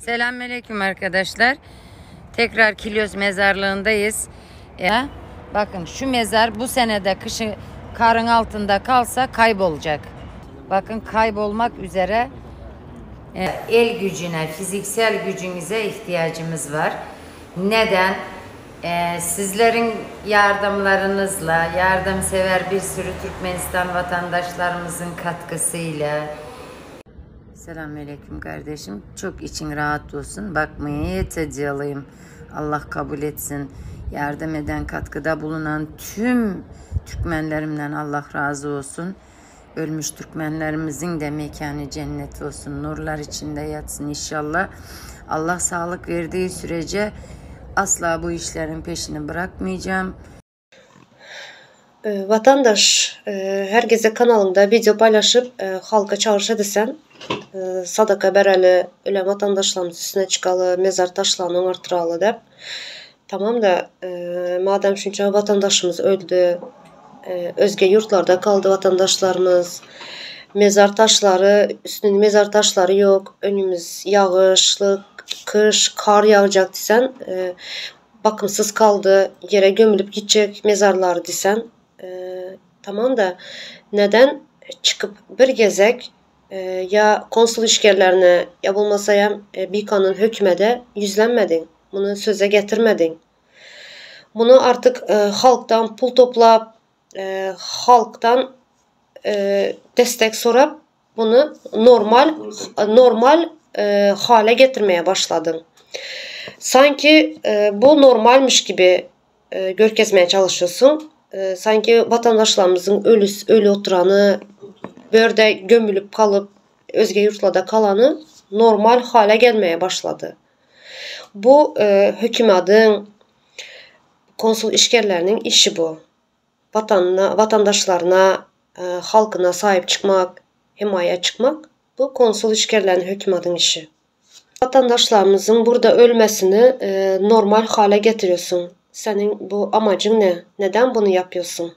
Selamünaleyküm arkadaşlar. Tekrar Kilyos mezarlığındayız. Ya, bakın şu mezar bu senede kışı karın altında kalsa kaybolacak. Bakın kaybolmak üzere e, el gücüne, fiziksel gücümüze ihtiyacımız var. Neden? E, sizlerin yardımlarınızla, yardımsever bir sürü Türkmenistan vatandaşlarımızın katkısıyla, Selamünaleyküm kardeşim. Çok için rahat olsun. Bakmaya yeteceğim. Allah kabul etsin. Yardım eden, katkıda bulunan tüm Türkmenlerimden Allah razı olsun. Ölmüş Türkmenlerimizin de mekanı cennet olsun. Nurlar içinde yatsın inşallah. Allah sağlık verdiği sürece asla bu işlerin peşini bırakmayacağım. Watandaş, her gezek kanalyňda wideo paýlaşyp, halka çagyryş edesen, sadaka bereli, ölen watandaşlarymyz üstüne çykaly, mezar taşlaryny oňartdyraly dep. Tamam-da, madem şunça watandaşymyz öldi, özge ýurtlarda galdy watandaşlarymyz, mezar taşlary, üstünde mezar taşlary ýok, önümiz ýagyşly kyş, kar ýagjak diýsen, bakymsyz kaldy, ýere gömülip gitjek mezarlary diýsen, tamam-da, neden çykyp bir gezek ýa konsul işgärlerine, ýa bolmasa ýa bikanun hökümede ýüzlenmediň, muny söze getirmediň? Muny artyk halkdan pul toplap, halkdan destek sorap, Bunu normal normal hale getirmeye başladın. Sanki bu normalmiş gibi görkezmeye çalışıyorsun. Sanki vatandaşlarymyzyň ölü ölü oturany, bu ýerde gömülip galyp, özge ýurtlarda kalany normal hale gelmeye başlady. Bu hökümadyň, konsul işgärleriniň işi bu. Watanyna, watandaşlaryna, halkyna saýyp çykmak, hemaýa çykmak bu konsul işgärleriniň hökümadyň işi. Watandaşlarymyzyň burda ölmesini normal hale getiriyorsun. Seniň bu amajyň ne? Neden bunu yapıyorsun?